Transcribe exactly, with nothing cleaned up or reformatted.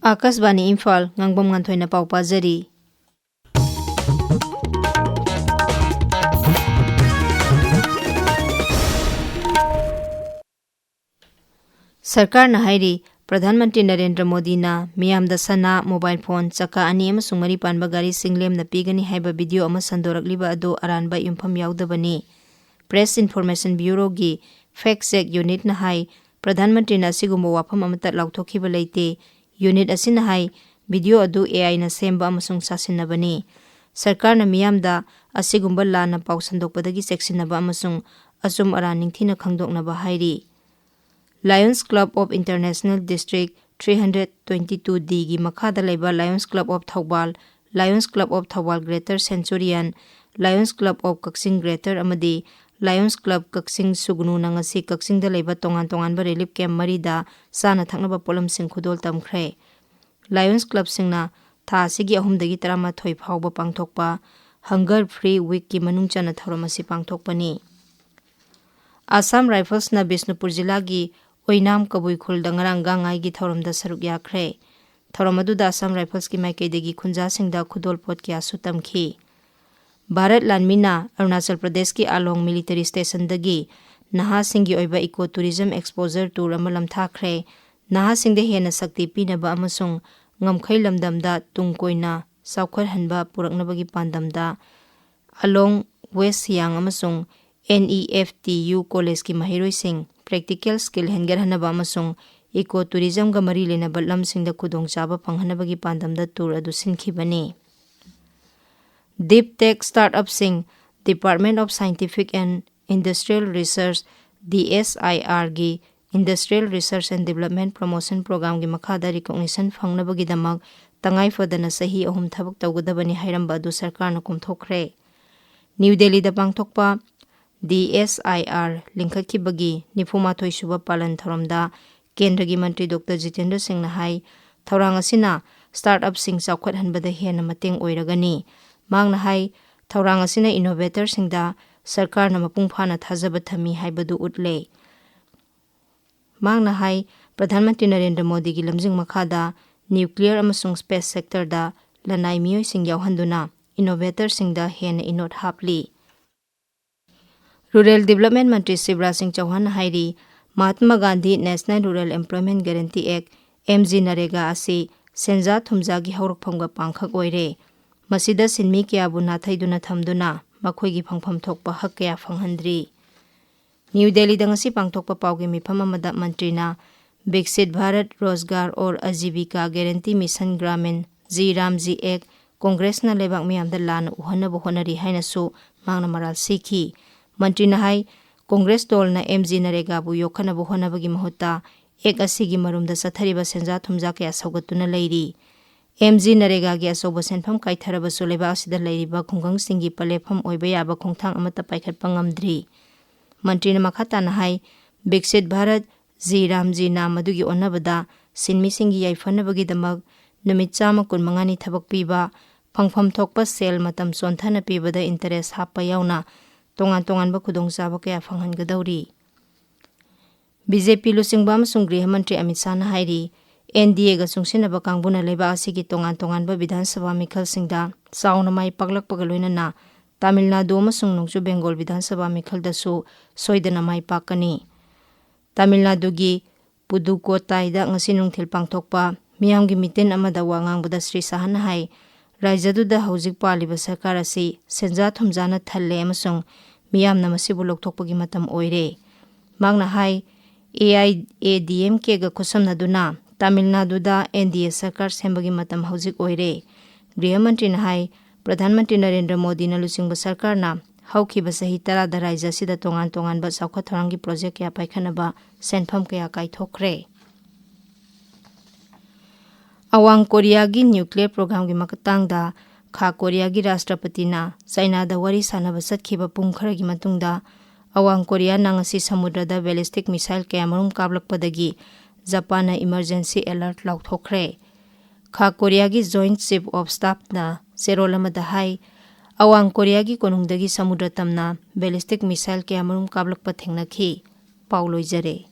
ꯑꯥꯀꯥꯁꯕꯥꯅꯤ ꯏꯝꯐꯥꯜ, ꯉꯥꯡꯕꯝ ꯉꯥꯟꯊꯣꯏꯅ ꯄꯥꯎ ꯄꯥꯖꯔꯤ꯫ ꯁꯔꯀꯥꯔꯅ ꯍꯥꯏꯔꯤ, ꯄ꯭ꯔꯙꯥꯟ ꯃꯟꯇ꯭ꯔꯤ ꯅꯔꯦꯟꯗ꯭ꯔ ꯃꯣꯗꯤꯅ ꯃꯤꯌꯥꯝꯗ ꯁꯅꯥ, ꯃꯣꯕꯥꯏꯜ ꯐꯣꯟ, ꯆꯀꯥ ꯑꯅꯤ ꯑꯃꯁꯨꯡ ꯃꯔꯤ ꯄꯥꯟꯕ ꯒꯥꯔꯤꯁꯤꯡ ꯂꯦꯝꯅ ꯄꯤꯒꯅꯤ ꯍꯥꯏꯕ ꯚꯤꯗꯤꯑꯣ ꯑꯃ ꯁꯟꯗꯣꯔꯛꯂꯤꯕ ꯑꯗꯨ ꯑꯔꯥꯟꯕ ꯌꯨꯝꯐꯝ ꯌꯥꯎꯗꯕꯅꯤ꯫ ꯄ꯭ꯔꯦꯁ ꯏꯟꯐꯣꯔꯃꯦꯁꯟ ꯕ꯭ꯌꯨꯔꯣꯒꯤ ꯐꯦꯛ ꯆꯦꯛ ꯌꯨꯅꯤꯠꯅ ꯍꯥꯏ, ꯄ꯭ꯔꯙꯥꯟ ꯃꯟꯇ꯭ꯔꯤꯅ ꯑꯁꯤꯒꯨꯝꯕ ꯋꯥꯐꯝ ꯑꯃꯠꯇ ꯂꯥꯎꯊꯣꯛꯈꯤꯕ ꯂꯩꯇꯦ꯫ ꯌꯨꯅꯤꯠ ꯑꯁꯤꯅ ꯍꯥꯏ, ꯚꯤꯗꯤꯑꯣ ꯑꯗꯨ ꯑꯦ ꯑꯥꯏꯅ ꯁꯦꯝꯕ ꯑꯃꯁꯨꯡ ꯁꯥꯁꯤꯟꯅꯕꯅꯤ꯫ ꯁꯔꯀꯥꯔꯅ ꯃꯤꯌꯥꯝꯗ ꯑꯁꯤꯒꯨꯝꯕ ꯂꯥꯟꯅ ꯄꯥꯎ ꯁꯟꯗꯣꯛꯄꯗꯒꯤ ꯆꯦꯛꯁꯤꯟꯅꯕ ꯑꯃꯁꯨꯡ ꯑꯆꯨꯝ ꯑꯔꯥꯟ ꯅꯤꯡꯊꯤꯅ ꯈꯪꯗꯣꯛꯅꯕ ꯍꯥꯏꯔꯤ꯫ Lions Club of International District three hundred twenty two D ꯒꯤ ꯃꯈꯥꯗ ꯂꯩꯕ Lions Club of Thoubal, Lions Club of Thoubal Greater Centurion, Lions Club of Kakching Greater ꯑꯃꯗꯤ Lions Club ꯀꯛꯆꯤꯡ ꯁꯨꯒꯅꯨꯅ ꯉꯁꯤ ꯀꯛꯆꯤꯡꯗ ꯂꯩꯕ ꯇꯣꯉꯥꯟ ꯇꯣꯉꯥꯟꯕ ꯔꯤꯂꯤꯐ ꯀꯦꯝꯞ ꯃꯔꯤꯗ ꯆꯥꯅ ꯊꯛꯅꯕ ꯄꯣꯠꯂꯝꯁꯤꯡ ꯈꯨꯗꯣꯜ ꯇꯝꯈ꯭ꯔꯦ꯫ ꯂꯥꯌꯣꯟꯁ ꯀ꯭ꯂꯕꯁꯤꯡꯅ ꯊꯥ ꯑꯁꯤꯒꯤ ꯑꯍꯨꯝꯗꯒꯤ ꯇꯔꯥꯃꯥꯊꯣꯏ ꯐꯥꯎꯕ ꯄꯥꯡꯊꯣꯛꯄ ꯍꯪꯒꯔ ꯐ꯭ꯔꯤ ꯋꯤꯛꯀꯤ ꯃꯅꯨꯡ ꯆꯟꯅ ꯊꯧꯔꯝ ꯑꯁꯤ ꯄꯥꯡꯊꯣꯛꯄꯅꯤ꯫ ꯑꯁꯥꯝ ꯔꯥꯏꯐꯜꯁꯅ ꯕꯤꯁꯅꯨꯄꯨꯔ ꯖꯤꯂꯥꯒꯤ ꯑꯣꯏꯅꯥꯝ ꯀꯕꯨꯏ ꯈꯨꯜꯗ ꯉꯔꯥꯡ ꯒꯥꯡꯉꯥꯏꯒꯤ ꯊꯧꯔꯝꯗ ꯁꯔꯨꯛ ꯌꯥꯈ꯭ꯔꯦ꯫ ꯊꯧꯔꯝ ꯑꯗꯨꯗ ꯑꯁꯥꯝ ꯔꯥꯏꯐꯜꯁꯀꯤ ꯃꯥꯏꯀꯩꯗꯒꯤ ꯈꯨꯟꯖꯥꯁꯤꯡꯗ ꯈꯨꯗꯣꯜꯄꯣꯠ ꯀꯌꯥꯁꯨ ꯇꯝꯈꯤ꯫ ꯚꯥꯔꯠ ꯂꯥꯟꯃꯤꯅ ꯑꯔꯨꯅꯥꯆꯜ ꯄ꯭ꯔꯗꯦꯁꯀꯤ ꯑꯥꯂꯣꯡ ꯃꯤꯂꯤꯇꯔꯤ ꯁ꯭ꯇꯦꯁꯟꯗꯒꯤ ꯅꯍꯥꯁꯤꯡꯒꯤ ꯑꯣꯏꯕ ꯏꯀꯣ ꯇꯨꯔꯤꯖꯝ ꯑꯦꯛꯁꯄꯣꯖꯔ ꯇꯨꯔ ꯑꯃ ꯂꯝꯊꯥꯈ꯭ꯔꯦ꯫ ꯅꯍꯥꯁꯤꯡꯗ ꯍꯦꯟꯅ ꯁꯛꯇꯤ ꯄꯤꯅꯕ ꯑꯃꯁꯨꯡ ꯉꯝꯈꯩ ꯂꯝꯗꯝꯗ ꯇꯨꯡ ꯀꯣꯏꯅ ꯆꯥꯎꯈꯠꯍꯟꯕ ꯄꯨꯔꯛꯅꯕꯒꯤ ꯄꯥꯟꯗꯝꯗ ꯑꯥꯂꯣꯡ ꯋꯦꯁ ꯁꯤꯌꯥꯡ ꯑꯃꯁꯨꯡ N E F T U ꯀꯣꯂꯦꯖꯀꯤ ꯃꯍꯩꯔꯣꯏꯁꯤꯡ ꯄ꯭ꯔꯦꯛꯇꯤꯀꯦꯜ ꯁ꯭ꯀꯤꯜ ꯍꯦꯟꯒꯠꯍꯟꯅꯕ ꯑꯃꯁꯨꯡ ꯏꯀꯣ ꯇꯨꯔꯤꯖꯝꯒ ꯃꯔꯤ ꯂꯩꯅꯕ ꯂꯝꯁꯤꯡꯗ ꯈꯨꯗꯣꯡꯆꯥꯕ ꯐꯪꯍꯟꯅꯕꯒꯤ ꯄꯥꯟꯗꯝꯗ ꯇꯨꯔ ꯑꯗꯨ ꯁꯤꯟꯈꯤꯕꯅꯤ꯫ ꯗꯤꯞ ꯇꯦꯛ ꯁ꯭ꯇꯥꯔꯠ ꯑꯞꯁꯤꯡ, Department of Scientific and Industrial Research, D S I R ꯒꯤ Industrial Research and Development Promotion Programꯒꯤ ꯃꯈꯥꯗ ꯔꯤꯀꯣꯛꯅꯤꯁꯟ ꯐꯪꯅꯕꯒꯤꯗꯃꯛ ꯇꯉꯥꯏ ꯐꯗꯅ ꯆꯍꯤ ꯑꯍꯨꯝ ꯊꯕꯛ ꯇꯧꯒꯗꯕꯅꯤ ꯍꯥꯏꯔꯝꯕ ꯑꯗꯨ ꯁꯔꯀꯥꯔꯅ ꯀꯣꯝꯊꯣꯛꯈ꯭ꯔꯦ꯫ ꯅ꯭ꯌꯨ ꯗꯦꯜꯂꯤꯗ ꯄꯥꯡꯊꯣꯛꯄ D S I R ꯂꯤꯡꯈꯠꯈꯤꯕꯒꯤ ꯅꯤꯐꯨ ꯃꯥꯊꯣꯏ ꯁꯨꯕ ꯄꯥꯂꯟ ꯊꯧꯔꯝꯗ ꯀꯦꯟꯗ꯭ꯔꯒꯤ ꯃꯟꯇ꯭ꯔꯤ ꯗꯣꯛꯇꯔ ꯖꯤꯇꯦꯟꯗ꯭ꯔ ꯁꯤꯡꯅ ꯍꯥꯏ, ꯊꯧꯔꯥꯡ ꯑꯁꯤꯅ ꯁ꯭ꯇꯥꯔꯠ ꯑꯞꯁꯤꯡ ꯆꯥꯎꯈꯠꯍꯟꯕꯗ ꯍꯦꯟꯅ ꯃꯇꯦꯡ ꯑꯣꯏꯔꯒꯅꯤ꯫ ꯃꯍꯥꯛꯅ ꯍꯥꯏ, ꯊꯧꯔꯥꯡ ꯑꯁꯤꯅ ꯏꯅꯣꯚꯦꯇꯔꯁꯤꯡꯗ ꯁꯔꯀꯥꯔꯅ ꯃꯄꯨꯡ ꯐꯥꯅ ꯊꯥꯖꯕ ꯊꯝꯃꯤ ꯍꯥꯏꯕꯗꯨ ꯎꯠꯂꯦ꯫ ꯃꯍꯥꯛꯅ ꯍꯥꯏ, ꯄ꯭ꯔꯙꯥꯟ ꯃꯟꯇ꯭ꯔꯤ ꯅꯔꯦꯟꯗ꯭ꯔ ꯃꯣꯗꯤꯒꯤ ꯂꯝꯖꯤꯡ ꯃꯈꯥꯗ ꯅ꯭ꯌꯨꯀ꯭ꯂꯤꯌꯔ ꯑꯃꯁꯨꯡ ꯁ꯭ꯄꯦꯁ ꯁꯦꯛꯇꯔꯗ ꯂꯅꯥꯏ ꯃꯤꯑꯣꯏꯁꯤꯡ ꯌꯥꯎꯍꯟꯗꯨꯅ ꯏꯅꯣꯚꯦꯇꯔꯁꯤꯡꯗ ꯍꯦꯟꯅ ꯏꯅꯣꯠ ꯍꯥꯞꯂꯤ꯫ ꯔꯨꯔꯦꯜ ꯗꯤꯕꯂꯞꯃꯦꯟ ꯃꯟꯇ꯭ꯔꯤ ꯁꯤꯕꯔꯥꯖ ꯁꯤꯡ ꯆꯧꯍꯥꯟꯅ ꯍꯥꯏꯔꯤ, Mahatma Gandhi national rural employment guarantee act, M G NREGA, ꯑꯁꯤ ꯁꯦꯟꯖꯥ ꯊꯨꯝꯖꯥꯒꯤ ꯍꯧꯔꯛꯐꯝꯒ ꯄꯥꯡꯈꯛ ꯑꯣꯏꯔꯦ꯫ ꯃꯁꯤꯗ ꯁꯤꯟꯃꯤ ꯀꯌꯥꯕꯨ ꯅꯥꯊꯩꯗꯨꯅ ꯊꯝꯗꯨꯅ ꯃꯈꯣꯏꯒꯤ ꯐꯪꯐꯝ ꯊꯣꯛꯄ ꯍꯛ ꯀꯌꯥ ꯐꯪꯍꯟꯗ꯭ꯔꯤ꯫ ꯅ꯭ꯌꯨ ꯗꯦꯜꯂꯤꯗ ꯉꯁꯤ ꯄꯥꯡꯊꯣꯛꯄ ꯄꯥꯎꯒꯤ ꯃꯤꯐꯝ ꯑꯃꯗ ꯃꯟꯇ꯭ꯔꯤꯅ Viksit Bharat Rozgar aur Ajeevika guarantee mission Gramin, G Ram G act, ꯀꯣꯡꯒ꯭ꯔꯦꯁꯅ ꯂꯩꯕꯥꯛ ꯃꯤꯌꯥꯝꯗ ꯂꯥꯟꯅ ꯎꯍꯟꯅꯕ ꯍꯣꯠꯅꯔꯤ ꯍꯥꯏꯅꯁꯨ ꯃꯍꯥꯛꯅ ꯃꯔꯥꯜ ꯁꯤꯈꯤ꯫ ꯃꯟꯇ꯭ꯔꯤꯅ ꯍꯥꯏ, ꯀꯣꯡꯒ꯭ꯔꯦꯁ ꯗꯣꯜꯅ ꯑꯦꯝ ꯖꯤ ꯅꯔꯦꯒꯥꯕꯨ ꯌꯣꯛꯈꯠꯅꯕ ꯍꯣꯠꯅꯕꯒꯤ ꯃꯍꯨꯠꯇ ꯑꯦꯛ ꯑꯁꯤꯒꯤ ꯃꯔꯨꯝꯗ ꯆꯠꯊꯔꯤꯕ ꯁꯦꯟꯖꯥ ꯊꯨꯝꯖꯥ ꯀꯌꯥ ꯁꯧꯒꯠꯇꯨꯅ ꯂꯩꯔꯤ꯫ ꯑꯦꯝ ꯖꯤ ꯅꯔꯦꯒꯥꯒꯤ ꯑꯆꯧꯕ ꯁꯦꯟꯐꯝ ꯀꯥꯏꯊꯔꯕꯁꯨ ꯂꯩꯕꯥꯛ ꯑꯁꯤꯗ ꯂꯩꯔꯤꯕ ꯈꯨꯡꯒꯪꯁꯤꯡꯒꯤ ꯄꯂꯦꯞꯐꯝ ꯑꯣꯏꯕ ꯌꯥꯕ ꯈꯣꯡꯊꯥꯡ ꯑꯃꯠꯇ ꯄꯥꯏꯈꯠꯄ ꯉꯝꯗ꯭ꯔꯤ꯫ ꯃꯟꯇ꯭ꯔꯤꯅ ꯃꯈꯥ ꯇꯥꯅ ꯍꯥꯏ, ꯕꯤꯛꯁꯤꯠ ꯚꯥꯔꯠ ꯖꯤ ꯔꯥꯝ ꯖꯤ ꯅꯥꯝ ꯑꯗꯨꯒꯤ ꯑꯣꯟꯅꯕꯗ ꯁꯤꯟꯃꯤꯁꯤꯡꯒꯤ ꯌꯥꯏꯐꯅꯕꯒꯤꯗꯃꯛ ꯅꯨꯃꯤꯠ ꯆꯥꯝꯃ ꯀꯨꯟꯃꯉꯥꯅꯤ ꯊꯕꯛ ꯄꯤꯕ, ꯐꯪꯐꯝ ꯊꯣꯛꯄ ꯁꯦꯜ ꯃꯇꯝ ꯆꯣꯟꯊꯅ ꯄꯤꯕꯗ ꯏꯟꯇꯔꯦꯁ ꯍꯥꯞꯄ ꯌꯥꯎꯅ ꯇꯣꯉꯥꯟ ꯇꯣꯉꯥꯟꯕ ꯈꯨꯗꯣꯡꯆꯥꯕ ꯀꯌꯥ ꯐꯪꯍꯟꯒꯗꯧꯔꯤ꯫ ꯕꯤ ꯖꯦ ꯄꯤ ꯂꯨꯆꯤꯡꯕ ꯑꯃꯁꯨꯡ ꯒ꯭ꯔꯤꯍ ꯃꯟꯇ꯭ꯔꯤ ꯑꯃꯤꯠ ꯁꯥꯍꯅ ꯍꯥꯏꯔꯤ, ꯑꯦꯟ ꯗꯤ ꯑꯦꯒ ꯆꯨꯡꯁꯤꯟꯅꯕ ꯀꯥꯡꯕꯨꯅ ꯂꯩꯕꯥꯛ ꯑꯁꯤꯒꯤ ꯇꯣꯉꯥꯟ ꯇꯣꯉꯥꯟꯕ ꯕꯤꯙꯥꯟ ꯁꯚꯥ ꯃꯤꯈꯜꯁꯤꯡꯗ ꯆꯥꯎꯅ ꯃꯥꯏ ꯄꯥꯛꯂꯛꯄꯒ ꯂꯣꯏꯅꯅ ꯇꯥꯃꯤꯜ ꯅꯥꯗꯨ ꯑꯃꯁꯨꯡ ꯅꯣꯡꯆꯨꯞ ꯕꯦꯡꯒꯣꯜ ꯕꯤꯙꯥꯟ ꯁꯚꯥ ꯃꯤꯈꯜꯗꯁꯨ ꯁꯣꯏꯗꯅ ꯃꯥꯏ ꯄꯥꯛꯀꯅꯤ꯫ ꯇꯥꯃꯤꯜ ꯅꯥꯗꯨꯒꯤ ꯄꯨꯗꯨꯀꯣꯠꯇꯥꯏꯗ ꯉꯁꯤ ꯅꯨꯡꯊꯤꯜ ꯄꯥꯡꯊꯣꯛꯄ ꯃꯤꯌꯥꯝꯒꯤ ꯃꯤꯇꯤꯟ ꯑꯃꯗ ꯋꯥ ꯉꯥꯡꯕꯗ ꯁ꯭ꯔꯤ ꯁꯥꯍꯅ ꯍꯥꯏ, ꯔꯥꯖ꯭ꯌꯗꯨꯗ ꯍꯧꯖꯤꯛ ꯄꯥꯜꯂꯤꯕ ꯁꯔꯀꯥꯔ ꯑꯁꯤ ꯁꯦꯟꯖꯥ ꯊꯨꯝꯖꯥꯅ ꯊꯜꯂꯦ ꯑꯃꯁꯨꯡ ꯃꯤꯌꯥꯝꯅ ꯃꯁꯤꯕꯨ ꯂꯧꯊꯣꯛꯄꯒꯤ ꯃꯇꯝ ꯑꯣꯏꯔꯦ꯫ ꯃꯍꯥꯛꯅ ꯍꯥꯏ, A I A D M ꯀꯦꯒ ꯈꯨꯠꯁꯝꯅꯗꯨꯅ Tamil ꯅꯥꯗꯨꯗ ꯑꯦꯟ ꯗꯤ ꯑꯦ ꯁꯔꯀꯥꯔ ꯁꯦꯝꯕꯒꯤ ꯃꯇꯝ ꯍꯧꯖꯤꯛ ꯑꯣꯏꯔꯦ꯫ ꯒ꯭ꯔꯤꯍ ꯃꯟꯇ꯭ꯔꯤꯅ ꯍꯥꯏ, ꯄ꯭ꯔꯙꯥꯟ ꯃꯟꯇ꯭ꯔꯤ ꯅꯔꯦꯟꯗ꯭ꯔ ꯃꯣꯗꯤꯅ ꯂꯨꯆꯤꯡꯕ ꯁꯔꯀꯥꯔꯅ ꯍꯧꯈꯤꯕ ꯆꯍꯤ ꯇꯔꯥꯗ ꯔꯥꯖ꯭ꯌ ꯑꯁꯤꯗ ꯇꯣꯉꯥꯟ ꯇꯣꯉꯥꯟꯕ ꯆꯥꯎꯈꯠ ꯊꯧꯔꯥꯡꯒꯤ ꯄ꯭ꯔꯣꯖꯦꯛ ꯀꯌꯥ ꯄꯥꯏꯈꯠꯅꯕ ꯁꯦꯟꯐꯝ ꯀꯌꯥ ꯀꯥꯏꯊꯣꯛꯈ꯭ꯔꯦ꯫ ꯑꯋꯥꯡ ꯀꯣꯔꯤꯌꯥꯒꯤ ꯅ꯭ꯌꯨꯀ꯭ꯂꯤꯌꯔ ꯄ꯭ꯔꯣꯒ꯭ꯔꯥꯝꯒꯤ ꯃꯇꯥꯡꯗ ꯈꯥ ꯀꯣꯔꯤꯌꯥꯒꯤ ꯔꯥꯁꯇ꯭ꯔꯄꯇꯤꯅ ꯆꯥꯏꯅꯥꯗ ꯋꯥꯔꯤ ꯁꯥꯟꯅꯕ ꯆꯠꯈꯤꯕ ꯄꯨꯡ ꯈꯔꯒꯤ ꯃꯇꯨꯡꯗ ꯑꯋꯥꯡ ꯀꯣꯔꯤꯌꯥꯅ ꯉꯁꯤ ꯁꯃꯨꯗ꯭ꯔꯗ ꯕꯦꯂꯤꯁꯇꯤꯛ ꯃꯤꯁꯥꯏꯜ ꯀꯌꯥꯃꯔꯨꯝ ꯀꯥꯞꯂꯛꯄꯗꯒꯤ ꯖꯄꯥꯟꯅ ꯏꯃꯔꯖꯦꯟꯁꯤ ꯑꯦꯂꯔꯠ ꯂꯥꯎꯊꯣꯛꯈ꯭ꯔꯦ꯫ ꯈꯥ ꯀꯣꯔꯤꯌꯥꯒꯤ ꯖꯣꯏꯟꯠ ꯆꯤꯐ ꯑꯣꯐ ꯁ꯭ꯇꯥꯐꯅ ꯆꯦꯔꯣꯜ ꯑꯃꯗ ꯍꯥꯏ, ꯑꯋꯥꯡ ꯀꯣꯔꯤꯌꯥꯒꯤ ꯀꯣꯅꯨꯡꯗꯒꯤ ꯁꯃꯨꯗ꯭ꯔ ꯇꯝꯅ ꯕꯦꯂꯤꯁꯇꯤꯛ ꯃꯤꯁꯥꯏꯜ ꯀꯌꯥꯃꯔꯨꯝ ꯀꯥꯞꯂꯛꯄ ꯊꯦꯡꯅꯈꯤ꯫ ꯄꯥꯎ ꯂꯣꯏꯖꯔꯦ꯫